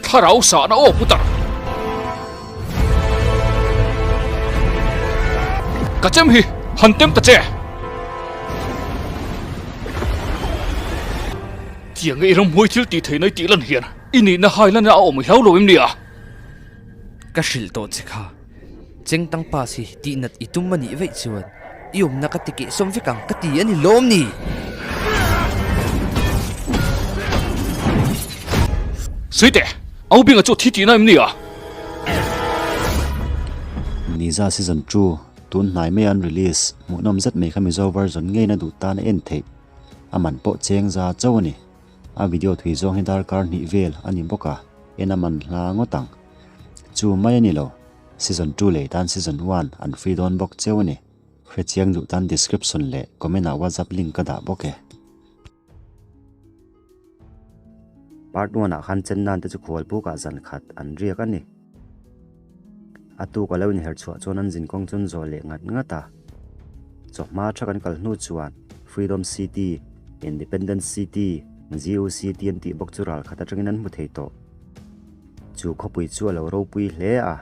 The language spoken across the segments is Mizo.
Thlarau sahna aw putar. Ka chem hi han tem ta che. Tiang i ramhuai thil tih theihna i tih lan hian i nihna hai lan a awm i hlau lo em nia? Ka hrilh tawh che kha. Chengtang pass hi tihnat i tum a nih vaih chuan i awmna ka ti kehsawm vek ang ka ti a ni lawm ni? Suite, Au Binga chu thi tihna em ni a? Niza season 2 tun hnai mai an release hmuhnawm zet mai kha Mizo version ngeina duh tan a en theih. A man pawh cheng za chauh a ni. A video thui zawng hi darkar hnih vel a ni bawk a, en a man hla ngawt ang. Chu mai a ni lo, season 2 lei tan season 1 an free dawn bawk cheu a ni. Hrechiang duh tan description leh comment ah WhatsApp link ka dah bawk e. Part 1 ah khan Chennan te chu khualpuk ah zan khat an riak a ni. A tuk a lo inher chhuah chuan an zinkawng chu an zawh leh ngat ngat a. Chawhma tha kan kal hnu chuan Freedom City, Independence City, GU City an tih bawk chu ral khat atangin an hmu thei tawh. Chu khawpui chu a lo ropui hle a,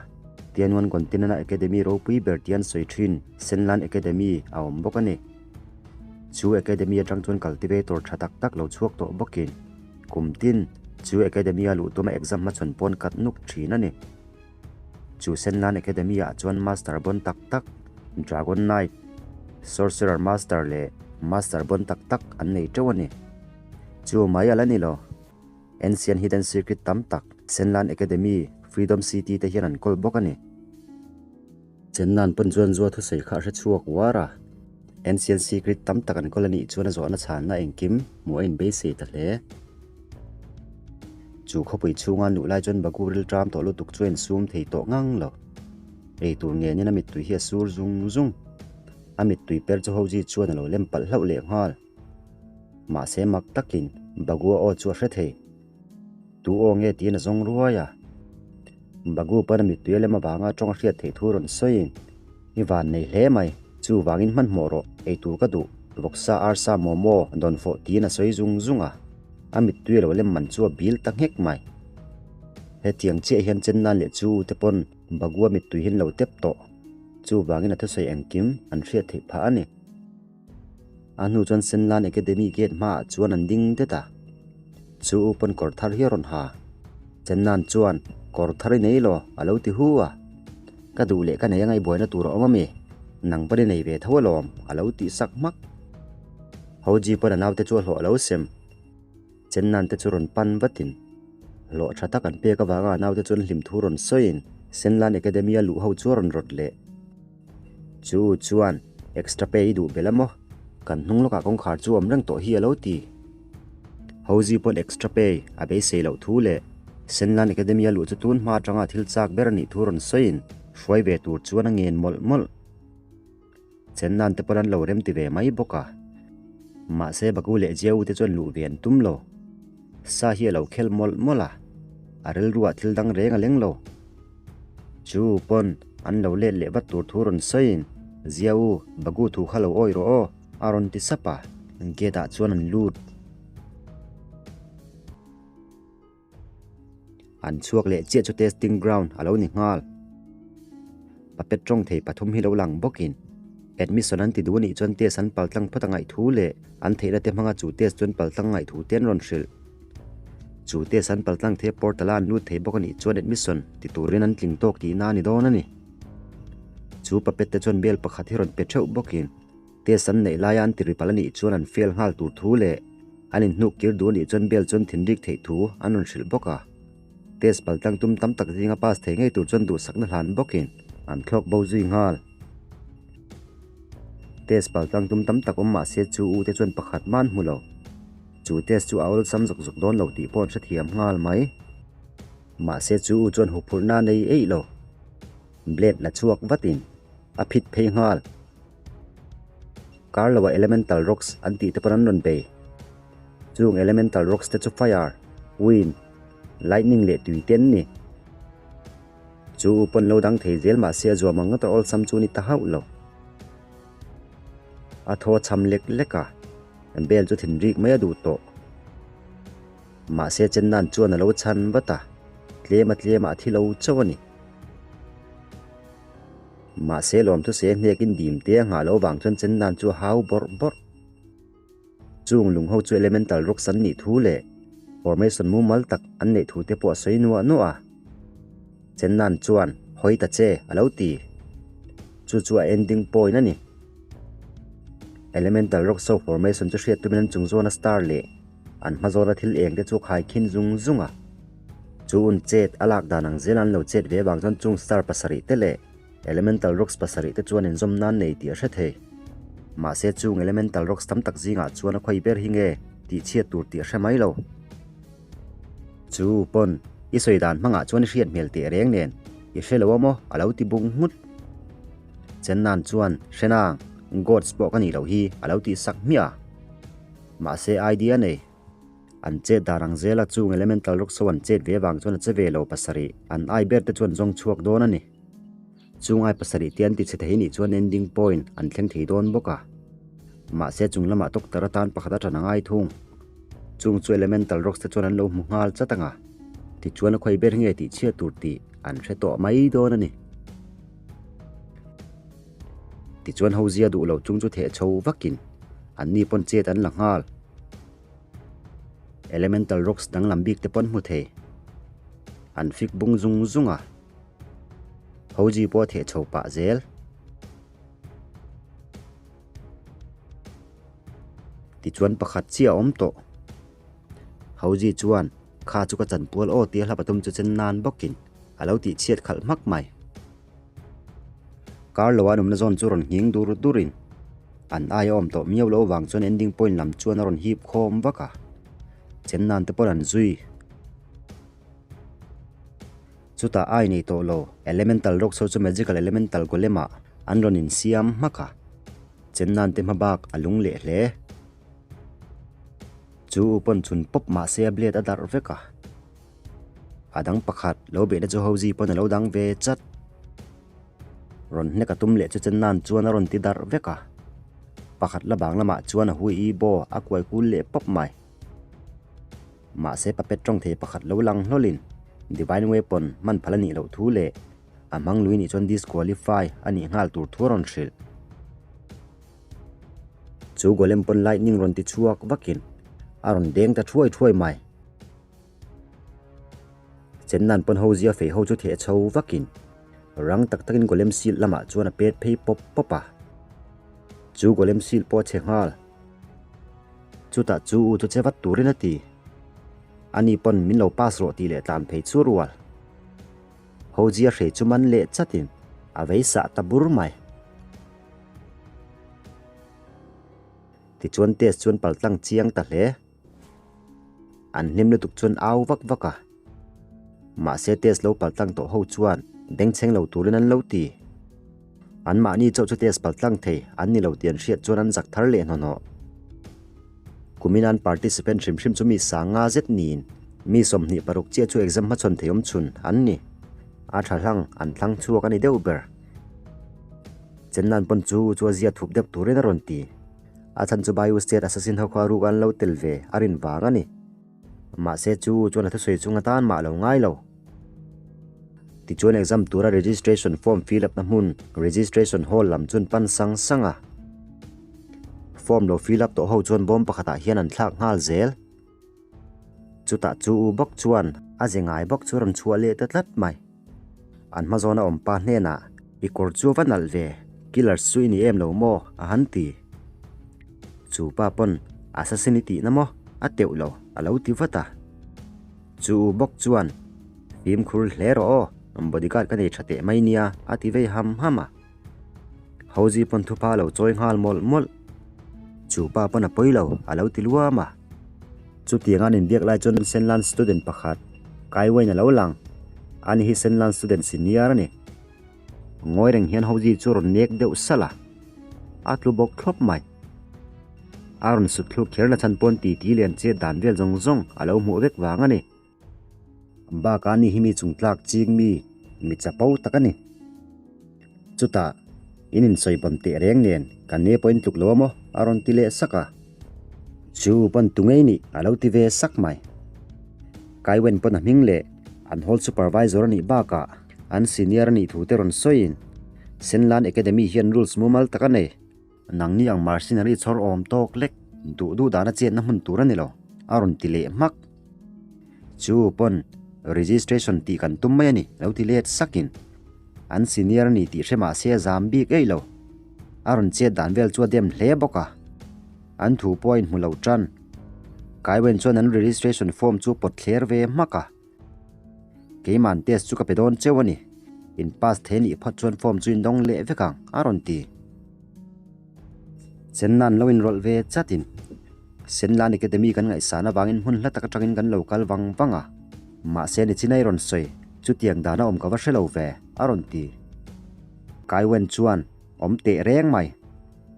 Tianwan Continent-a Academy ropui ber tih an sawi thin, Senlan Academy a awm bawk a ni. Chu Academy atang chuan cultivator tha tak tak lo chhuak tawh bawkin kum tin chu Academy a luh tuma exam hmachhawn pawn kat nuk thin a ni. Chu Senlan Academy ah chuan Master bon tak tak, Dragon Knight, Sorcerer Master leh Master bon tak tak an nei teuh a ni. Chu mai a la ni lo. Ancient Hidden Secret tam tak Senlan Academy, Freedom City te hian an kawl bawk a ni. Chennan pawn chuan zua thusawi kha a hre chhuak uar a, Ancient Secret tam tak an kawl a nih chuan a zawhna chhanna engkim hmuh a inbeisei ta hle. Chu khawpui chhunga nuh lai chuan Bagu rilṭam tawh lutuk chu a insum thei tawh ngang lo. Ei tur ngenin a mittui hi a sur zung zung. A mittui per chu Hoji chuan a lo lem palh hlauh leh nghal. Mahse mak takin Bagua aw chu a hre thei. Tu aw nge tiin a zawng ruai a. Bagu pawn a mittui a lem avanga tawng a hriat theih thu rawn sawiin, I van nei hle mai, chuvangin hmanhmawh rawh, ei tur ka duh, vawksa arsa momo dawn fawh tiin a sawi zung zung a. A mittui a lo lem man chu a bil ta nghek mai. Hetiang chiah hian Chennan leh chu te pawn Bagua mittui hi an lo tep tawh. Chuvangin a thusawi engkim an hriat theih phah a ni. A hnu chuan Senlan Academy gate hmaah chuan an ding det a, chu u pawn kawr thar hi a rawn ha. Chennan chuan, Kawr thar i nei law? a lo ti hu a. Ka duh leh ka nei a ngaihbuaina tur a awm a mi? Nang pawn i nei ve tho alawm, a lo tih sak hmak. Hoji pawn a naute chu a hlawh a lo sem. Chennan te chu rawn pan vatin, hlawh tha tak an pek avanga a naute chuan hlim thu rawn sawiin Senlan Academy a luh ho chu a rawn rawt leh. Chu chuan extra pay i duh belh a maw? Kan hnung lawkah kawngkhar chu awm reng tawh hi a lo ti. Hozi pawn extra pay a beisei loh thu leh Senlan Academy a luh chu tun hma atanga thil chak ber a nih thu rawn sawiin hruai ve tur chuan a ngen mawlh mawlh. Chennan te pawn an lo rem ti ve mai bawk a. Mahse Baku leh Jiau te chuan luh ve an tum lo. Sa hi a lo khel mawlh mawlh a, a rilruah thil dang reng a leng lo. Chu pawn an lo let leh vat tur thu rawn sawiin, Zia u, Bagu thu kha lo awi rawh aw, a rawn ti sap a, gate ah chuan an lut. An chhuak leh chiah chu testing ground a lo ni nghal. Puppet tawng thei pathum hi lo lang bawkin admission an ti duh anih chuan test an paltlang phawt a ngaih thu leh an theihna te hmanga chu test chu an paltlang ngaih thu te an rawn hrilh. Chu test an paltlang thei a portal a an lut thei bawk a nih chuan admission ti turin an tling tawk tihna a ni dawn a ni. Chu puppet te chuan bel pakhat hi rawn pe theuh bawkin test an neih laia an ti ripal a nih chuan an fail nghal tur thu leh an inhnuk kir duh a nih chuan bel chuan thinrik theih thu an rawn hrilh bawk a. Test paltlang tum tam tak zinga pass thei ngei tur chuan duhsakna hlan bawkin an thlawk bo zui nghal. Test paltlang tum tam tak awm mahse chu u te chuan pakhat man hmu lo. Chu test chu a awlsam zawk zawk dawn lo tih pawh an hrethiam nghal mai. Mahse chu u chuan huphurhna nei eih lo. Blade la chhuak vatin a phit phei nghal. Kar loah elemental rocks an tih te pawn an rawn bei. Chung elemental rocks te chu fire, wind, lightning leh tui te an ni. Chu u pawn lo dang thei zel mahse a zuam ang ngawt a awlsam chu ni ta hauh lo. A thaw cham lek lek a, bel chu thinrik mai a duh tawh. Mahse Chennan chuan a lo chhan vat a, tlem a tlemah a thi lo chauh a ni. Mahse lawmthu se hnekin dimte a nghah loh vang chuan Chennan chu a hau bawrh bawrh. Chung lung ho chu elemental rocks an nih thu leh formation mumal tak an neih thu te pawh a sawi nuah nuah a. Chennan chuan hawi ta che a lo ti. Chu chu a ending point a ni. Elemental rocks ho formation chu hriat tumin an chung zawna star leh an hma zawna thil eng te chu a khai khin zung zung a. Chu un chet a lak dan ang zel an lo chet ve avang chuan chung star pasarih te leh Elemental rocks pasarih te chuan inzawm nan nei tih a hre thei. Mahse chung elemental rocks tam tak zingah chuan a khawi ber hi nge tih chhiat tur tih a hre mai lo. Chu pawn i sawi dan hmangah chuan i hriat hmel teh reng nen i hre lo a maw a lo ti bung nghut. Chennan chuan hre nang, gods pawh ka nih loh hi a lo tih sak hmiah a. Mahse idea nei. An chet dan ang zela chung elemental rocks ho an chet ve avang chuan a che ve lo pasarih an ai ber te chuan zawng chhuak dawn a ni. Chung ai pasarih te an ti chhe thei nih chuan ending point an thleng thei dawn bawk a. Mahse chung lamah doctor atan pakhat a tan a ngai thung. Chung chu elemental rocks te chuan an lo hmu nghal chat ang a. Tichuan a khawi ber nge tih chhiat tur tih an hre tawh mai dawn a ni. Tichuan ho zia duh lo chung chu theh chho vakin an ni pawn chet an la nghal. Elemental rocks danglam bik te pawn hmu thei. An fik bung zung zung a. Hoji pawh a theh chho pah zel. Tichuan pakhat chiah a awm tawh. Hoji chuan kha chu ka chanpual aw tia hla pathum chu chen nan bawkin a lo tihchhiat khalh hmak mai. Kar lo an awmna zawn chu rawn nghing dur durin an aia awm tawh miau loh vang chuan ending point lam chuan a rawn hip khawm vak a. Chen nan te pawh an zui. Chutah ai nei tawh lo elemental rocks ho chu magical elemental golem ah an rawn insiam hmak a. Chen nan te hma bak a lung leh hle. Chu u pawn chhun pawp mahse a blade a darh vek a. A dang pakhat lo beihna chu Hozi pawn a lo dang ve chat. Rawn hnek a tum leh chu Chennan chuan a rawn ti darh vek a. Pakhat la bang lamah chuan a hui i baw a kuai kul leh pawp mai. Mahse puppet tawng thei pakhat lo lang hlawlin Divine Weapon hman phal a nih loh thu leh a hmang lui nih chuan disqualify a nih nghal tur thu a rawn hrilh. Chu Golem pawn lightning rawn ti chhuak vakin a rawn deng ta thuai thuai mai. Chennan pawn ho zia fei ho chu theh chho vakin rang tak takin Golem seal lamah chuan a pet phei pawp pawp a. Chu Golem seal pawh a chhe nghal. Chutah chu u chu che vat turin a ti. Ani pawn min lo pass rawh tih leh tlan phei chu rual. Ho zia hrei chu man leh chatin a vei sah ta bur mai. Tichuan test chuan paltlang chiang ta hle. An hlim lutuk chuan au vak vak a. Mahse test lo paltlang tawh ho chuan bengchheng lo turin an lo ti. Anmahni chauh chu test paltlang thei an ni lo tih an hriat chuan an zak thar leh hnawnawh. Kumin an participant hrim hrim chu mi sanga zet niin mi 26 chiah chu exam hmachhawn thei awm chhun an ni. A tha hlang an thlang chhuak a ni deuh ber. Chennan pawn chu chu a zia thup deuh turin a rawn ti. A chhan chu Bayou State Assassin ho kha ruk an lo tel ve a rin vang a ni. Mahse chu chuan a thusawi chung atan mah lo ngai lo. Tichuan exam tura registration form fill up na hmun registration hall lam chuan pan sang sang a. Form lo fill up tawh ho chuan bawm pakhatah hian an thlak nghal zel. Chutah chu u bawk chuan a ze ngai bawk chu rawn chhuah leh ta tlat mai. An hma zawna awm pa hnenah, I kawr chu a va nalh ve, killer chu i ni em lo maw? a han ti. Chu pa pawn, Assassin i tihna maw? A teuh lo, a lo ti vat a. Chu u bawk chuan, Fimkhur hle rawh aw, bodyguard ka nei tha teh mai nia, a ti vei ham ham a. Hozi pawn thupa a lo chawi nghal mawlh mawlh. Chu pa pawn a pawi lo, a lo ti luam a. Chutiang an inbiak lai chuan Senlan student pakhat, Kai Wayne a lo lang. Ani hi Senlan student senior a ni. Ngawi reng hian Hozi chu rawn nek deuh salh a, a tlu bawk thlawp mai. A rawn sut thluk kher na chhan pawn titi lian chet dan vel zawng zawng a lo hmuh vek vang a ni. Bakah ani hi mi chungtlak ching mi, mi chapo tak a ni. Chutah, in insawibawn teh reng nen kan ne pawh in tluk lo a maw? a rawn ti leh sak a. Chu pawn tu ngei nih a lo ti ve sak mai. Kaiwen pawn a hming leh an hall supervisor a nih bakah an senior a nih thu te rawn sawiin Senlan Academy hian rules mumal tak a nei. Nangni ang mercenary chhawr awm tawk lek duh duh dana chetna hmun tur a ni lo, a rawn ti leh hmak. Chu pawn registration tih kan tum mai a ni, lo ti let sakin an senior a ni tih hre mah se a zam bik eih lo. A rawn chet dan vel chu a dem hle bawk a, an thu pawh a inhmu lo tan. Kaiwen chuan an registration form chu pawt thler ve hmak a. Keiman test chu ka pe dawn cheu a ni. In pass thei nih phawt chuan form chu in dawng leh vek ang, a rawn ti. Chenna'n lo inrawlh ve chatin Senlan Academy kan ngaihsan avangin hmun hla tak atangin kan lo kal vang vang a. Mahse nichin a i rawn sawi, chutiang dan a awm ka va hre lo ve, a rawn ti. Kaiwen chuan, Awm teh reng mai.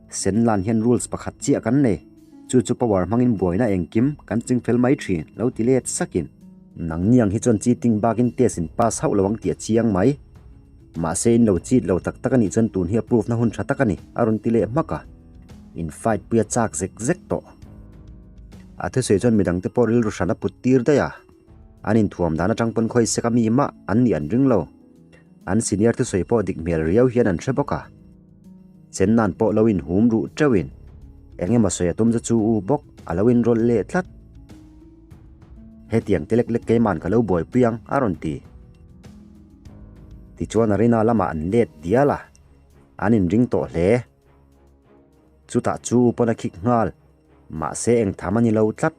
Senlan hian rules pakhat chiah kan nei. Chu chu power hmangin buaina engkim kan chingfel mai thin, lo ti let sakin. Nangni ang hi chuan cheating bakin test in pass hauh lo ang tih a chiang mai. Mahse in lo cheat lo tak tak a nih chuan tun hi a proof na hun tha tak a ni, a rawn ti leh hmak a. In fight pui a chak zek zek tawh. A thusawi chuan midangte pawh rilru hran a put tir daih a. An inthuam dan atang pawn khawi sek a mi mah an nih an ring lo. An senior thusawi pawh dik hmel riau hian an hre bawk a. Chen nan pawh lo inhum ruh teuhin eng emaw sawi a tum chu chu u bawk a lo inrawlh leh tlat. Hetiang te lek lek keiman ka lo buaipui ang a rawn ti. Tichuan arena lamah an let dial a, an inring tawh hle. Chutah chu u pawn a khik nghal, mahse eng tham a ni lo tlat.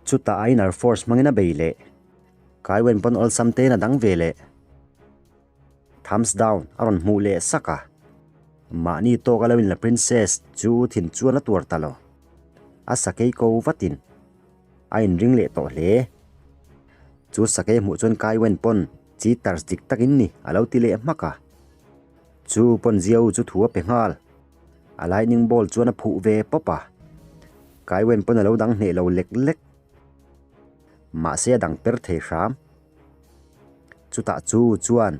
Chutah a inner force hmangin a bei leh. Kaiwen pawn awlsam tein a dang ve leh. Thumbs down a rawn hmuh leh sak a. Mahni tawk a lo in la princess chu thin chuan a tuar ta lo. A sakei ko vatin a inring leh tawh hle. Chu sakei hmuh chuan Kai Wen pawn cheaters dik tak in ni a lo ti leh hmak a. Chu pawn Ziau chu thu a pe nghal. A lightning bolt chuan a phuh ve pawp a. Kai Wen pawn a lo dang hneh lo lek lek. Mahse a dang per thei hram. Chutah chu chuan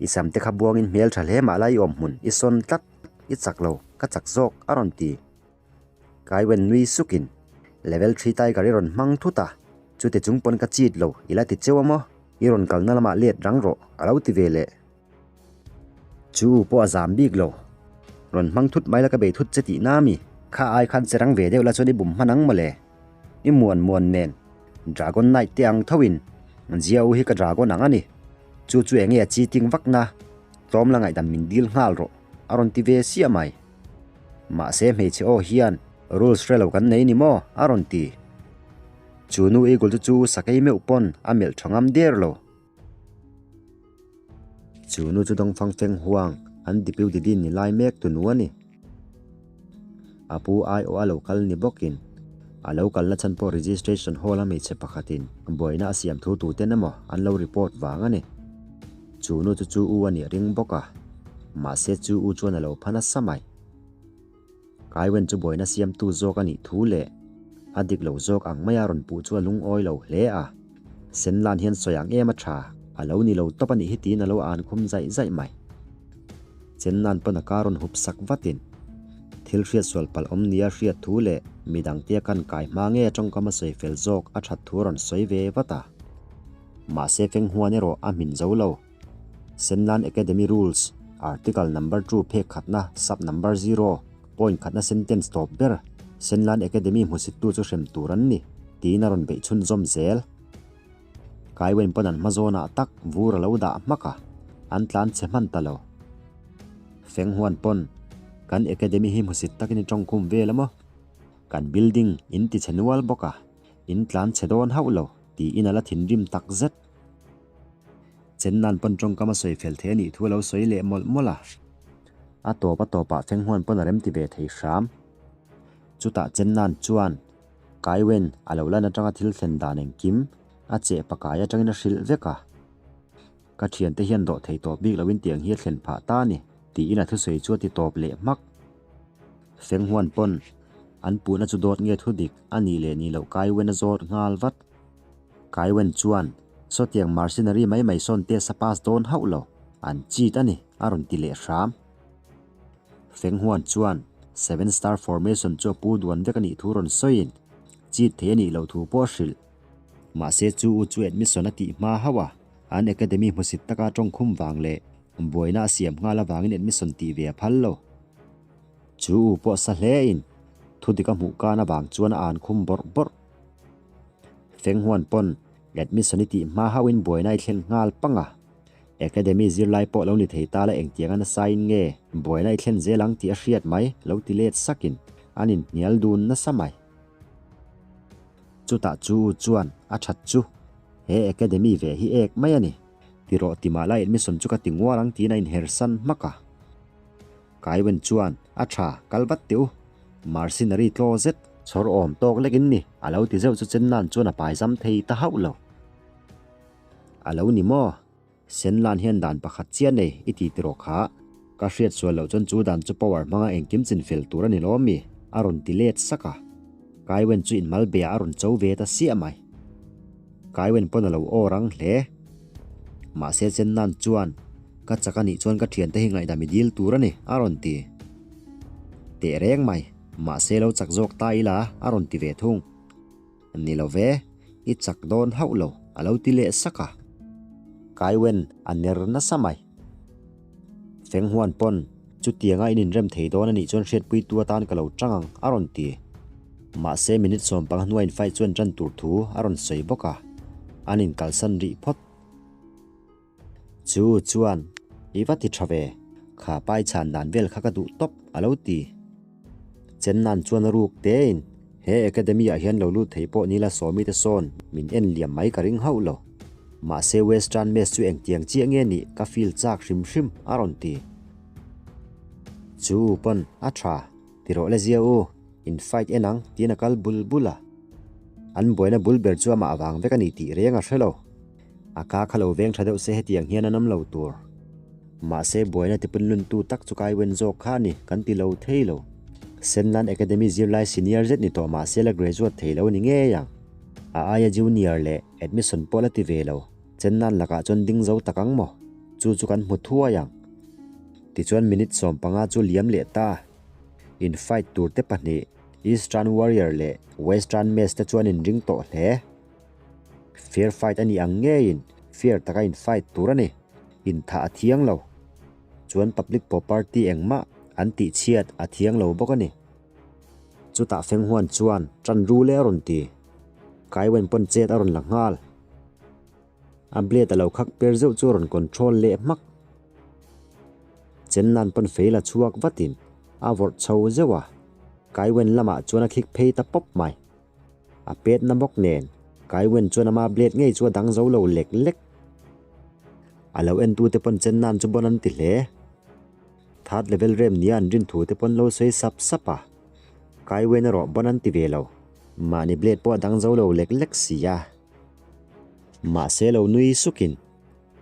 i sam te kha buangin hmel tha hle mah la i awm hmun i sawn tlat, i chak lo, ka chak zawk a rawn ti. Kaiwen nui sukin level three tiger i rawn hmang thut a, chute chung pawn ka cheat lo i la ti cheu a maw? I rawn kalna lamah let rang rawh a lo ti ve leh. Chu pawh a zam bik lo. Rawn hmang thut mai la ka bei thut che tih na mi? Kha ai khan che rang ve deuh la chuan i bum hman ang mawle. I muan muan nen Dragon Knight te ang tho in Zia u hi ka Dragon ang a ni. Chu chu enge a cheating vak na? Tlawm la ngaihdam min dil nghal rawh a rawn ti ve siah mai. Mahse hmeichhe aw hian rules hre lo kan nei ni maw? a rawn ti. Chu nu Eagle chu chu sakei meuh pawn a melh tha ngam der lo. Chu nu chu dawngfang feng huang an deputy dean ni lai mek tu nu a ni. A pu aiawh a lo kal ni bawkin a lo kalna chhan pawh registration hall a hmeichhe pakhatin buaina a siam thu tuten emaw an lo report vang a ni. Chu nu chu chu u a nih ring bawk a, mahse chu u chuan a lo pha nasa mai. Kaiwen chu buaina siamtu zawk a nih thu leh a dik lo zawk ang maia rawn puh chu a lungawi lo hle a. Senlan hian sawi ang em a tha, a lo ni lo tawp a nih hi tiin a lo an khum zaih zaih mai. Chennan pawn a kar rawn hup sak vatin thil hriat sual palh awm nia hriat thu leh midangte a kan kai hma nge a tawngkam a sawi fel zawk a that thu a rawn sawi ve vat a. Mahse Fenghuan erawh a hmin zo lo. Senlan Academy Rules, Article Number two phek khatna, Sub Number zero, point khatna sentence tawp ber, Senlan Academy hmusittu chu hrem tur an ni, tiin a rawn beih chhunzawm zel. Kaiwen pawn an hma zawnah tak vur a lo dah hmak a, an tlan chhe hman ta lo. Fenghuan pawn, Kan Academy hi hmusit takin i tawngkhum vel a maw? Kan building in ti chhe nual bawk a, in tlan chhe dawn hauh lo, tiin a la thinrim tak zet. Chennan pawn tawngkam a sawi fel thei a nih thu a lo sawi leh mawlh mawlh a. A tawp a tawpah Fenghuan pawn a rem ti ve thei hram. Chutah Chennan chuan Kaiwen a lo lan atanga thil thlen dan engkim a cheh pakai atangin a hrilh vek a. Ka thiante hian dawh thei tawp bik loin tiang hi a thlen phah ta a ni, tiin a thusawi chu a ti tawp leh hmak. Fenghuan pawn an puhna chu dawt nge thudik a nih leh nih loh Kaiwen a zawt nghal vat. Kaiwen chuan, Sawtiang mercenary mai mai sawn test a pass dawn hauh lo, an cheat a ni, a rawn ti leh hram. Fenghuan chuan, Seven Star Formation chu a pu duan vek a nih thu rawn sawiin, cheat thei a nih loh thu pawh a hrilh. Mahse chu u chu admission a tih hma hauh a, an academy hmusit taka tawngkhum vang leh buaina a siam nghal avangin admission tih ve a phal lo. Chu u pawh sa hle in thudik a hmuh kan avang chuan a an khum bawrh bawrh. Feng Huan pawn admission i tih hma hauhin buaina i thlen nghal pang a. Academy zirlai pawh lo ni thei ta la engtianga nasain nge buaina i thlen zel ang tih a hriat mai lo ti let sakin an inhnial dun nasa mai. Chutah chu u chuan a that chu he academy ve hi ek mai a ni. Ti rawh ti mah la admission chu ka ti nguar ang tiin a inher san hmak a. Kaiwen chuan a tha kal vat teh u. Mercenary tlaw zet chhawr awm tawk lek in ni a lo ti zeuh chu Chennan chuan a paizam thei ta hauh lo. A lo ni maw? Senlan hian dan pakhat chiah nei i ti tiraw kha? Ka hriat sual loh chuan chu dan chu power hmanga engkim chin fel tur a ni lawm mi? A rawn ti let sak a. Kaiwen chu inmal beah a rawn cho ve ta siah mai. Kaiwen pawn a lo aw rang hle. Mahse Chennan chuan, Ka chak a nih chuan ka thiante hi ngaihdam i dil tur a ni, a rawn ti. Teh reng mai, mahse lo chak zawk ta ila, a rawn ti ve thung. Ni lo ve, i chak dawn hauh lo, a lo ti leh sak a. Kaiwen a ner nasa mai. Feng Huan pawn chutianga in inrem thei dawn a nih chuan hriatpuitu atan ka lo chang ang, a rawn ti. Mahse minute sawmpanga hnuai in fight chuan tan tur thu a rawn sawi bawk a, an inkalsan rih phawt. Chu chuan, I va ti tha ve, kha pai chhan dan vel kha ka duh tawp, a lo ti. Chennan chuan a ruk tein, He academy ah hian lo lut thei pawh nila Sawmi te sawn min en liam mai ka ring hauh lo. Mahse Western Mess chu engtiang chiah nge nih ka feel chak hrim hrim, a rawn ti. Chu pawn a tha, ti rawh le zia u, in fight en ang, tiin a kal bul bul a. An buaina bul ber chu amah avang vek a ni tih reng a hre lo. A ka kha lo veng tha deuh se hetiang hian an awm lo tur. Mahse buaina tipunluntu tak chu Kaiwen zawk kha a ni, kan ti lo thei lo. Senlan Academy zirlai senior zet ni tawh mahse la graduate thei lo ni ngei ang. A aia junior leh admission pawh la ti ve lo. Chennan lakah chuan ding zo tak ang maw? Chu chu kan hmu thuai ang. Tichuan minute 15 chu liam leh ta. In fight tur te pahnih, Eastern Warrior leh Western Mess te chuan in ring tawh hle. Fair fight a nih ang ngeiin fair taka in fight tur a ni. Inthah a thiang lo. Chuan public property engmah an tih chhiat a thiang lo bawk a ni. Chutah Feng Huan chuan tan rule a rawn ti. Kaiwen pawn chet a rawn la nghal. A blade a lo khak per zeuh chu a rawn control leh hmak. Chen nan pawn fei la chhuak vatin a vawrh chho zeuh a. Kaiwen lamah chuan a khik phei ta pawp mai. A pet na bawk nen, Kaiwen chuan ama blade ngei chu a dang zo lo lek lek. A lo en tute pawn chen nan chu bawn an ti hle. Third level rem nia an rin thu te pawn lo sawi sap sap a. Kaiwen erawh bawn an ti ve lo. Mahni blade pawh a dang zo lo lek lek si a. Mahse lo nui sukin,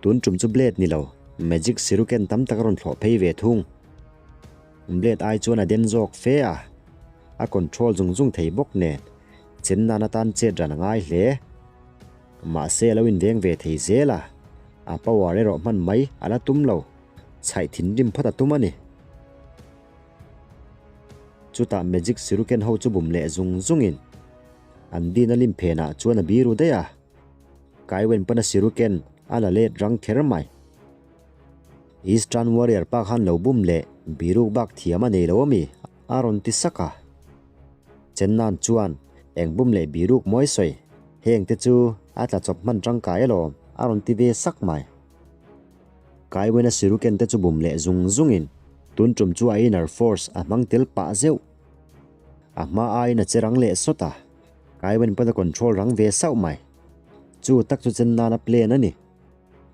tun tum chu blade ni lo, magic shuriken tam tak a rawn thlawh phei ve thung. Blade ai chuan a den zawk fe a. A control zung zung thei bawk nen chen nan atan chet ran a ngai hle. Mahse a lo inveng ve thei zel a, a power erawh hman mai a la tum lo, chhaih thinrim phawt a tum a ni. Chutah magic shuriken ho chu bum leh zung zungin an din a lim phenah chuan a biru daih a, Kaiwen pawn a shuriken a la let rang kher mai. Eastern Warrior pa khan lo bum leh biruk bak thiam a nei lo ami? A rawn ti sak a. Chennan chuan eng bum leh biruk mawi sawi, heng te chu a tla chawp hman tangkai alawm a rawn ti ve sak mai. Kaiwena Siruken te chu bum leh zung zungin tun tum chu a inner force a hmang tel pah zeuh. A hma aiin a che rang leh sawt a, Kaiwen pawn a control rang ve sauh mai. Chu tak chu Chennan a plan a ni.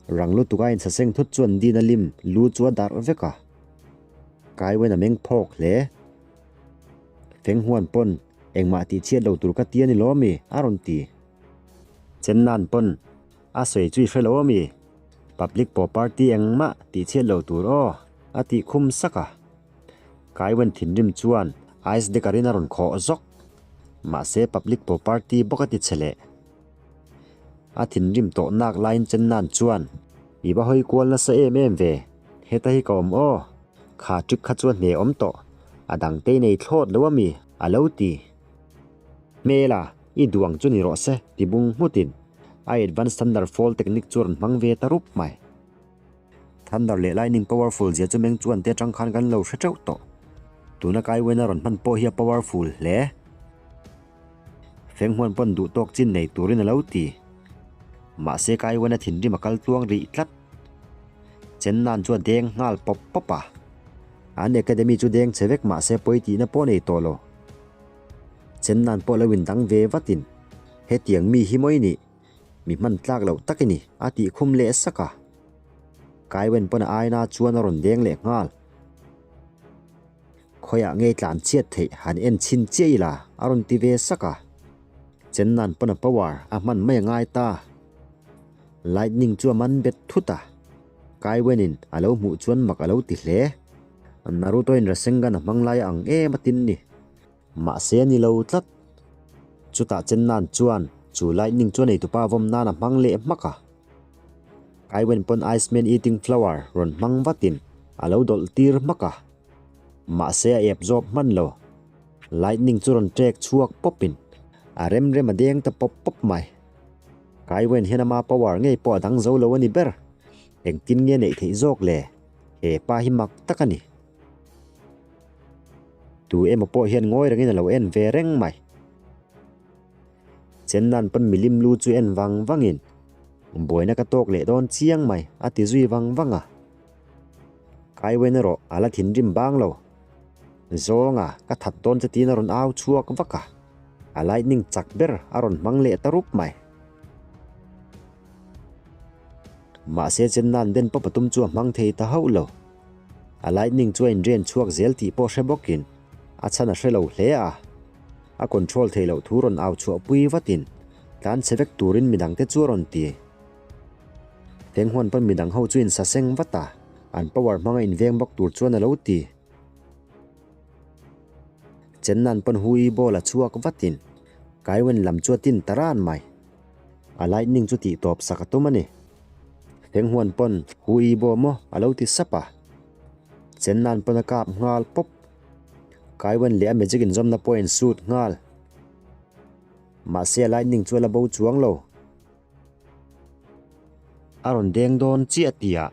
Rang lutuk a insaseng thut chuan Dina lim lu chu a darh vek a. Kaiwen a meng phawk hle. Feng Huan pawn engmah tih chhiat lo tur ka ti a ni lo ami? a rawn ti. Chen Nan pawn a sawi chu i hre lo ami? Public property engmah tih chhiat lo tur aw a tih khum sak a. Kaiwen thinrim chuan ice decker in a rawn khawh zawk. Mahse public property bawk a ti che leh. A thinrim tawh nak laiin Chennan chuan, I va hawi kual nasa em em ve, heta hi ka awm aw, kha trick kha chu a hne awm tawh, a dangte i nei thlawt lo ami? a lo ti. Hmela, i duang chu ni rawh se, ti bung nghutin. A Advanced Thunder Fall technique chu a rawn hmang ve ta rup mai. Thunder leh Lightning powerful zia chu meng chuan te atang khan kan lo hre teuh tawh. Tuna Kai Wen a rawn hman pawh hi a powerful hle. Feng Huan pawn duh tawk chin nei turin a lo ti. Mahse Kai Wen a thinrim a kal tluang rih tlat. Chen Nan chu a deng nghal pawp pawp a. An academy chu deng che vek mahse pawi tihna pawh nei tawh lo. Chen Nan pawh lo indang ve vatin, Hetiang mi hi mawi nih, mi hman tlak loh tak i ni, a tih khum leh sak a. Kai Wen pawn a aina chuan a rawn deng leh nghal. Khawiah ngei tlan chhiat theih han en chhin chiah ila, a rawn ti ve sak a. Chen Nan pawn a power a hman mai a ngai ta. Lightning chu a man bet thut a. Kai Wen-in a lo hmuh chuan mak a lo ti hle. Naruto-in Rasengan a hmang lai a ang em a tin ni. Mahse a ni lo tlat. Chutah Chen Nan chuan chu lightning chu a neitupa vawm nan a hmang leh hmak a. Kai Wen pawn Ice Man Eating Flower rawn hmang vatin a lo dawlh tir hmak a. Mahse a ep zawp hman lo. Lightning chu rawn trek chhuak pawpin a rem rem a deng ta pawp pawp mai. Kai Wen hian ama power ngei pawh a dang zo lo a ni ber. Engtin nge neih theih zawk le? He pa hi mak tak a ni. Tu emaw pawh hian ngawi rengin a lo en ve reng mai. Chen Nan pawn milim lu chu en vang vangin, Buaina ka tawk leh dawn chiang mai, a ti zui vang vang a. Kai Wen erawh a la thinrim bang lo. Zawnga ka that dawn che tiin a rawn au chhuak vak a, a lightning chak ber a rawn hmang leh ta rup mai. Mahse Chen Nan den pawp a tum chu a hmang thei ta hauh lo. A lightning chu a inren chhuak zel tih pawh hre bawkin a chhan a hre lo hle a. A control theih loh thu rawn au chhuah pui vatin tlan chhe vek turin midangte chu a rawn ti. Feng huan pawn midang ho chu insa seng vat a, an power hmanga inveng bawk tur chuan a lo ti. Chen Nan pawn Hui ball a chhuak vatin Kai Wen lam chu a tin ta ran mai. A lightning chu tih tawp sak a tum a ni. Feng huan pawn Hu I Bo maw a lo ti sap a. Chen Nan pawn a kap nghal pawp. Kai Wen leh a magic inzawmna pawh a insut nghal. Mahse a lightning chu a la bo chuang lo. A rawn deng dawn chiah tihah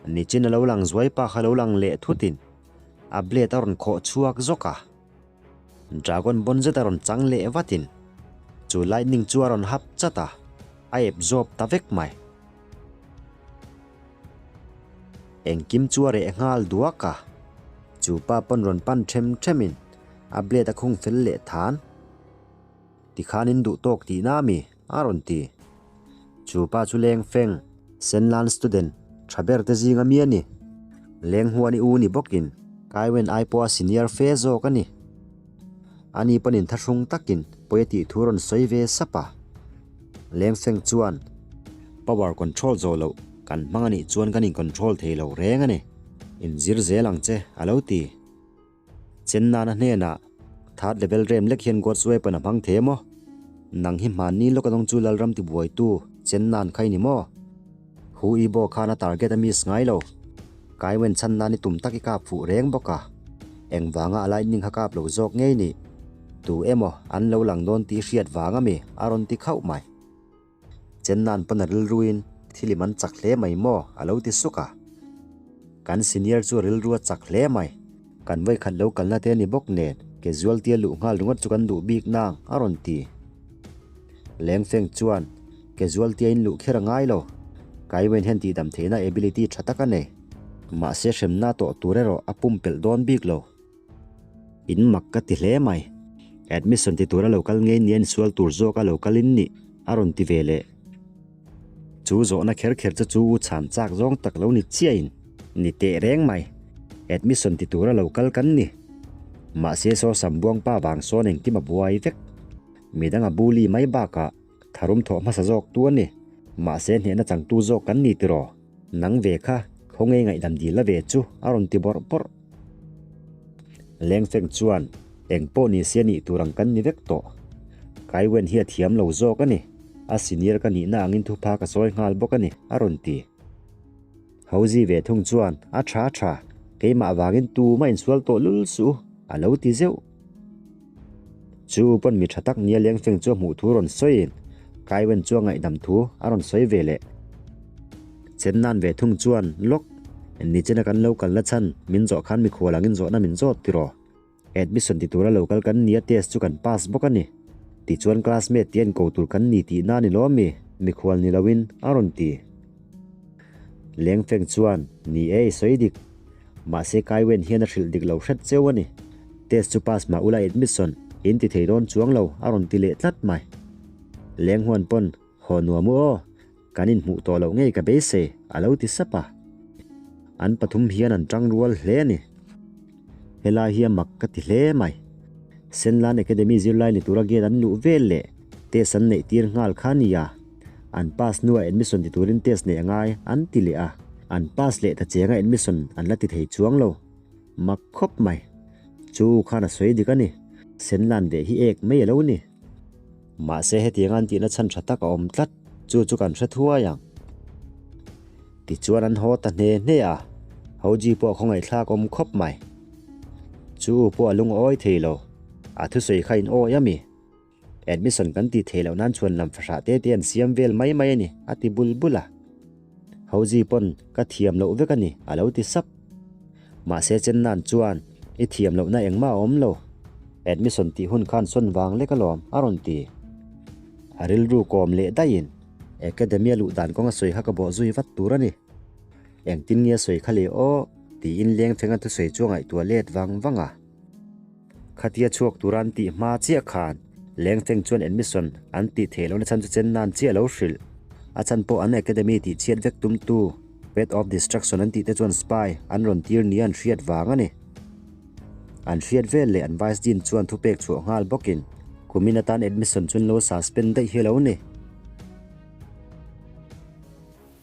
nichin a lo lang zuai pa kha lo lang leh thutin a blade a rawn khawh chhuak zawk a. Dragon bawn zet a rawn chang leh vatin chu lightning chu a rawn hap chat a, a ep zawp ta vek mai. Engkim chu a reh nghal duak a, chu pa pawn rawn pan them themin a blade a khung fel leh than. Tikhan in duh tawk tihna a mi? a rawn ti. Chu pa chu leng feng, Senlan student, tha ber te zinga mi a ni. Leng huan i u ni bawkin Kai Wen ai pawha senior fe zawk a ni. Ani pawn inthahrung takin pawi a tih thu rawn sawi ve sap a. Leng feng chuan, Power control zawh loh kan hmang a nih chuan kan in control thei lo reng a ni. Inzir zel ang che, a lo ti. Chen nana hnenah third level rem lek hian God's weapon a hmang thei maw? Nang hi hmanni lawk a dawng chu Lalram tibuaitu Chen nan kha i ni maw? Hu I Bo khan a target a miss ngai lo. Kai Wen chhan nan i tum tak i kap fuh reng bawk a. Engvanga a lightning kha kap lo zawk ngei nih? Tu emaw an lo lang dawn tih hriat vang ami a rawn ti khauh mai. Chen nan pawn a rilruin thil i man chak hle mai maw? a lo ti suk a. Kan senior chu a rilru a chak hle mai. Kan vawikhat lo kalna te a ni bawk nen casualty a luh nghal ringawt chu kan duh bik nang a rawn ti. Lengfeng chuan casualty a inluh kher a ngai lo. Kaiwen hian tihdam theihna ability tha tak a nei. Mahse hremna tawh tur erawh a pumpelh dawn bik lo. In mak ka ti hle mai. Admission ti tura lo kal ngei nia insual tur zawk a lo kal in nih a rawn ti ve leh. Chu zawhna kher kher chu chu u chhan chak zawng tak lo ni chiah in ni teh reng mai. Admission ti tura lo kal kan ni. Mahse saw Sambuang pa vang sawn engkim a buai vek. Midang a bully mai bakah tharum thawh hmasa zawk tu a ni. Mahse hnehna changtu zawk kan ni tiraw? Nang ve kha khawnge ngaihdam dil la ve chu a rawn ti bawrh bawrh. Lengfeng chuan eng pawh ni se nih tur ang kan ni vek tawh. Kai Wen hi a thiam lo zawk a ni. A senior ka nihna angin thupha ka sawi nghal bawk a ni, a rawn ti. Hauzi ve thung chuan a tha tha, keimah vangin tumah insual tawh lul suh u, a lo ti zeuh. Chu pawn mi tha tak nia Lengfeng chu a hmuh thu rawn sawiin, Kaiwen chu a ngaihdam thu a rawn sawi ve leh. Chennan ve thung chuan, Lawk, nichina kan lo kalna chhan min zawh khan mikhual angin zawhna min zawt tiraw? Admission ti tura lo kal kan nia test chu kan pass bawk a ni. Tichuan classmate ti an ko tur kan ni tihna a ni lo ami? Mikhual ni loin a rawn ti. Lengfeng chuan, Ni e, i sawi dik. Mahse Kaiwen hian a hrilh dik lo hret cheu a ni. Test chu pass mah ula admission in ti thei dawn chuang lo a rawn ti leh tlat mai. Lenghuan pawn, Haw nuam u aw, kan inhmuh tawh loh ngei ka beisei, a lo ti sap a. An pathum hian an tang rual hle a ni. Helai hi a mak ka ti hle mai. Senlan Academy zirlai ni tura gate an luh vel leh test an neih tir nghal kha a nia. An pass hnuah admission ti turin test neih a ngai an ti leh a. An pass leh ta chenga admission an la ti thei chuang lo. Mak khawp mai. Chu khan a sawi dik a ni. Senlan ve hi ek mai a lo ni. Mahse hetianga an tihna chhan tha tak a awm tlat, chu chu kan hre thuai ang. Tichuan an haw ta hne hne a, Hoji pawh a khawngaihthlak awm khawp mai. Chu u pawh a lungawi thei lo, a thusawi kha in awi a mi? Admission kan tih theih loh nan chhuan lam fahrah te te an siam vel mai mai a ni, a ti bul bul a. Hoji pawn ka thiam loh vek a ni, a lo ti sap. Mahse Chennan chuan, I thiam lohna engmah a awm lo. Admission tih hun khan sawn vang lek alawm, a rawn ti. A rilru kawm leh daihin, Academy-a luh dan kawnga sawi kha ka bawh zui vat tur a ni. Engtin nge a sawi kha le aw? tiin Lengfenga thusawi chu a ngaihtuah let vang vang a. Khatia chhuak tura an tih hma chiah khan Lengfeng chuan admission an tih theih lohna chhan chu chen nan chiah lo hrilh. A chhan pawh an academy tih chhiat vek tumtu Path of Destruction an tih te chuan spy an rawn tir nia an hriat vang a ni. An hriat vel leh an Vice Dean chuan thupek chhuah nghal bawkin kumin atan admission chu an lo suspend daih hi a lo ni.